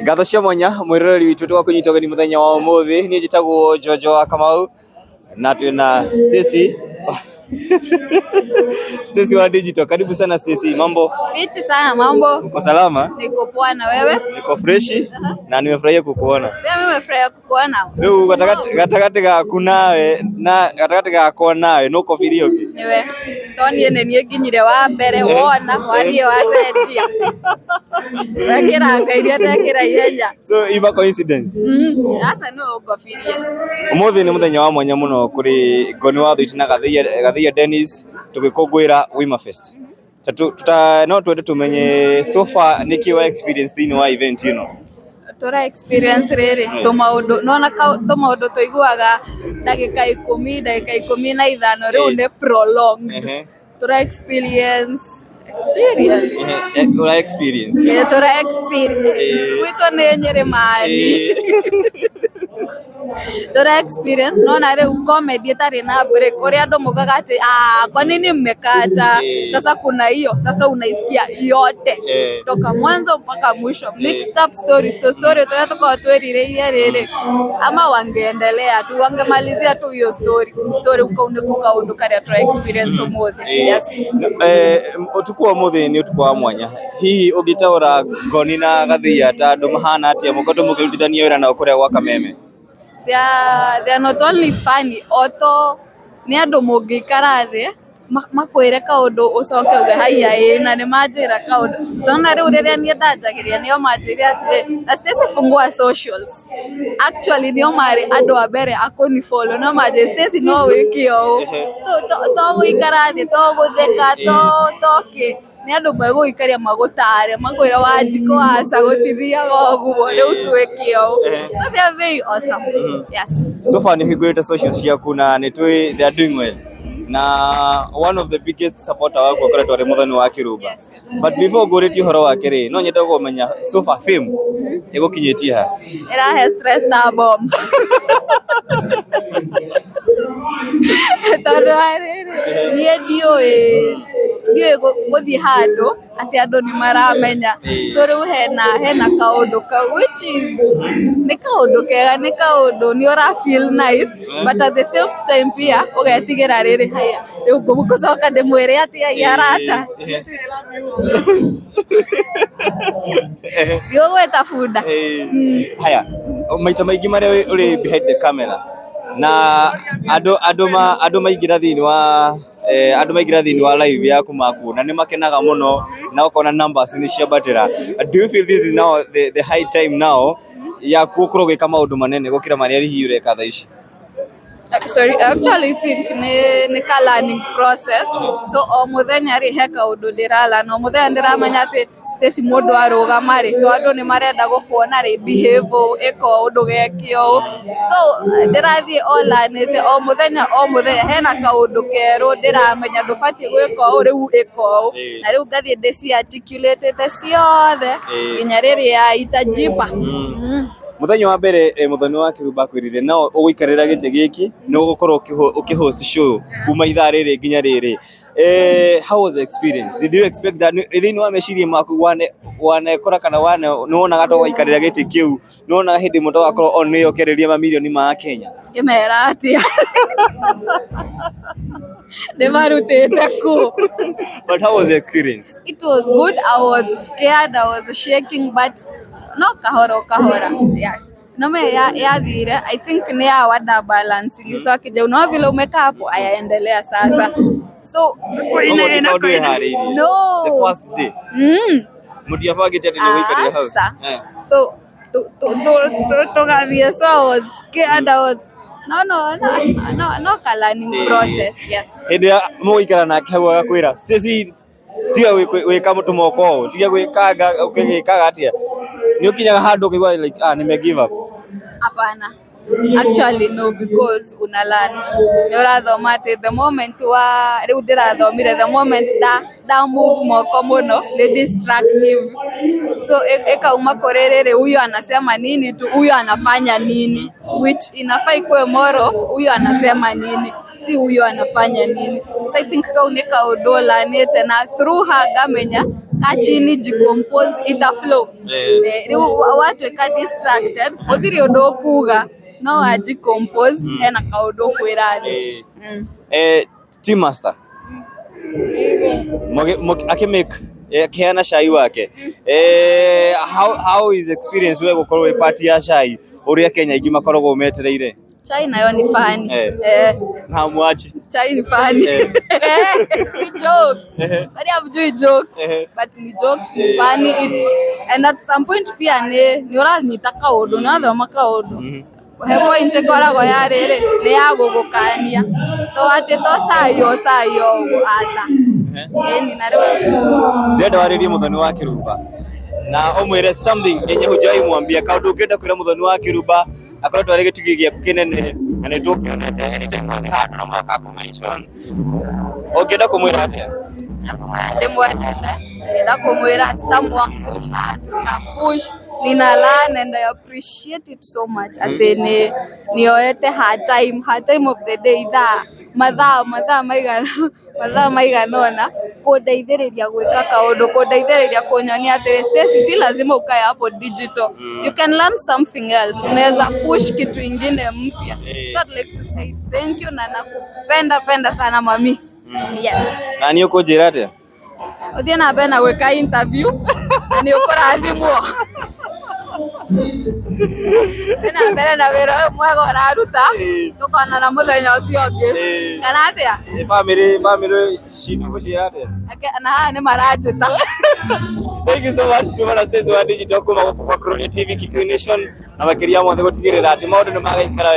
Ngatho cia mwanya mwiroreri witũ tũgakũnyita ũgeni mũthenya wa ũmũthĩ. Niĩ njĩtagwo Jojo wa Kamau na twĩna Stacy Stacy wa Digital. Karibu sana Stacy, mambo? Fiti sana mambo. Uko salama? Niko poa na wewe? Niko freshi na nimefurahia kukuona. Pia mimi nimefurahia kukuona. Rĩu gatagatĩ gaku nawe na gatagatĩ gakwa nawe no kobirie ũngĩ. Niwe. To niĩ nĩ niĩ nginyire wa mbere wona wathiĩ wacenjia. Wekĩra iria ndekĩra ihenya. So ima coincidence. Sasa no ũkobirie. Umuthi nĩ mũthenya wa mwanya mũno kũrĩ Ngoni wa Thũitĩ na Gathaiya Dennis tũgĩkũngũĩra Wima Fest. No twende tũmenye so far nĩkĩ wa experience thĩinĩ wa event ĩno. Tũra experience rĩrĩ tũmaũndũ nona tũmaũndũ tũiguaga ndagĩka 10, ndagĩka 15 rĩu nĩ prolonged. Tũra experience experience. Ũra experience. Tũra experience. Gwitũ nĩ Nyĩrĩ mani. Tũra experience nona rĩu comedy ĩtarĩ na break ũrĩa andũ mugaga atĩ ah, kwa nini mmekata? Sasa kuna hiyo sasa unaisikia yote toka mwanzo mpaka mwisho, mixed up stories to story turia tukoragwo twĩrirĩirie rĩrĩ ama wangeendelea tu wangemalizia tu hiyo story. So rĩu kau nĩko kaũndũ karĩa tũra experience ũmũthĩ. Yes. Ũtukũ wa ũmũthĩ nĩ ũtukũ wa mwanya. Hihi ũngĩtaũra Ngoni na Gathaiya ta andũ mahana atĩa mũkoretwo mũkĩrutithania wĩra nao kũrĩa gwa Kameme? They are not only funny, oto nĩ andũ mũngĩikara thĩ makwĩre kaũndũ ũcoke uge haiya ĩĩ na nĩ manjĩra kaũndũ. Tona rĩu rĩrĩa niĩ ndanjagĩria nĩo manjĩrire atĩrĩ na Stacy fungua socials. Actually nĩo marĩ andũ a mbere a kũni follow, no manjĩre Stacy no wĩke ũũ. So to gũikara thĩ, to gũtheka, to kĩ, nĩ andũ megũgũikaria magũtare makwĩre Wanjikũ aca gũtithiaga ũguo rĩu twĩke ũũ. So they are very awesome. Yes. So far nĩ ũhingũrĩte socials ciaku na nĩ tũĩ they are doing well. Na one of the biggest supporter waku akoretwo arĩ Mũthoni wa Kĩrumba. But before ngũrĩtie ũhoro wake rĩ, no nyende kũmenya so far fame ĩgũkinyĩtie ha? Ĩrahe stress ta bomb. Tondũ wa rĩrĩ, niĩ ndiũĩ gũthiĩ handũ atĩ andũ nĩ maramenya. So rĩu hena kaũndũ kau which is nĩ kaũndũ kega, nĩ kaũndũ nĩ ũra feel nice, but at the same time pia ũgetigĩra rĩrĩ haya rĩu ngũcoka ndĩmwĩre atĩa ĩ arata ndigũgwĩta bunda. Haya, maita maingĩ marĩa ũrĩ behind the camera na andũ maingĩra thĩinĩ wa andũ maingĩra thĩinĩ wa live yaku makuona nĩ makenaga mũno na ũkona numbers nĩ ciambatĩra. Do you feel this is now the high time now ya gũkorwo ũgĩka maũndũ manene gũkĩra marĩa hihi ũreka thaa ici? Sorry, I actually think nĩ ka learning process. So o mũthenya rĩ he kaũndũ ndĩralearn, o mũthenya ndĩramenya atĩ Stacy mũndũ arũgama rĩ to andũ nĩ marenda gũkuona rĩ, behave ũũ, ĩka ũũ, ndũgeke ũũ. So ndĩrathiĩ o learnĩte o mũthenya o mũthenya hena kaũndũ kerũ ndĩramenya ndũbatiĩ gwĩka ũũ rĩu ĩka ũũ, na rĩu ngathiĩ ndĩci articulate ciothe nginya rĩrĩa itajipa. Mũthenya wa mbere Mũthoni wa Kĩrumba akwĩrire no ũgũikarĩra gĩtĩ gĩkĩ nĩ ũgũkorwo ũkĩhost show kuma ithaa rĩrĩ nginya rĩrĩ. How was the experience? Did you expect that? Thĩinĩ wa meciria maku wanekora kana wane nĩ wonaga ta ũgaikarĩra gĩtĩ kĩu, nĩ wonaga hĩndĩ ĩmwe ũgakorwo on nĩyo ũkĩarĩria mamirioni ma Kenya? Ngĩmera atĩa ndĩmarutĩte kũ? But how was the experience? It was good. I was scared, I was shaking, but no kahora o kahora. Yes. No me yathire, I think nĩ ya wada balancing. So akija unaona vile umekaa hapo, ayaendelea sasa. So Koguo ti kaũndũ wĩharĩirie. No. The first day. Mũtiabangĩte atĩ nĩ ũgũikarĩra hau. Asa. So tũgathiĩ, so I was scared, I was no no no no no ka learning process, yes. Hĩndĩ ĩrĩa mũgũikara nake hau agakwĩra Stacy tiga gwĩka tũmoko ũũ, tiga gwĩkanga ũkĩgĩkaga atĩa, nĩ ũkinyaga handũ ũkaigua like ah, nime give up? Hapana. Actually no, because una learn. Nĩ ũrathoma atĩ the moment wa rĩu ndĩrathomire the moment da move moko mũno nĩ distractive. So ĩkauma kũrĩ rĩrĩ huyu anasema nini tu huyu anafanya nini, which inafaa ikuwe more of huyu anasema nini, si huyu anafanya nini. So I think kau nĩ kaũndũ learnĩte na through her ngamenya Kaa chini, jicompose, ita flow. Eh. Rĩu watuĩka distracted, gũtirĩ ũndũ ũkuga, no wajicompose, hena kaũndũ ũkwĩra andũ. Eh. Mm. Team master akĩmake akĩheana cai wake, how is experience we gũkorwo wĩ part ya cai ũrĩa Kenya aingĩ makoragwo metereire? Chai nayo ni funny. Eh. Eh, Na mwachi chai ni funny. Eh. Ni jokes. Kwani hamjui jokes? Eh. But ni jokes, ni Eh. funny. It's, and at some point pia nĩ ũranyita kaũndũ, nĩ ũrathoma kaũndũ. He point ĩkoragwo ya rĩrĩ, nĩ ya gũgũkania, to atĩ to cai o cai o ũguo, aca. Ĩni na rĩu Ndĩrenda warĩrie Muthoni wa Kĩrumba na ũmwĩre something yenye hujawai mwambia, kaũndũ ũngĩenda kwĩra Muthoni wa Kĩrumba akoretwo arĩ gĩtugĩ gĩaku kĩnene na nĩ tũkĩonete anytime arĩ handũ no mũhaka akũ-mention. Ũngĩenda kũmwĩra atĩa? Ndĩmwendete, ngĩenda kũmwĩra sitamwangusha, tutapush, nina learn and I appreciate it so much atĩ nĩ nĩoete her time of the day, ithaa mathaa maigana, mathaa maigana ũna kũndeithĩrĩria gwĩka kaũndũ, kũndeithĩrĩria kũnyonia atĩrĩ, Stacy, si lazima ukae hapo digital, you can learn something else, unaweza push kitu ingine mpya. Eh. So I'd like to say thank you na nakupenda penda sana, mami. Yes. Na niĩ ũkũnjĩra atĩa? Ũthiĩ na mbere na gwĩka interview na nĩ ũkũrathimwo. Thiĩ na mbere na wĩra ũyũ mwega ũraruta, tũkonana mũthenya ũcio ũngĩ. Eh. Kana atĩa? Family citũ ngũciĩra atĩa? Na haha nĩ maranjĩta. Thank you so much, Tumana Stacy wa Digital kuma gũkũ kwa Crony TV Kikuyu Nation, na makĩria mothe gũtigĩrĩra atĩ maũndũ nĩ magaikara.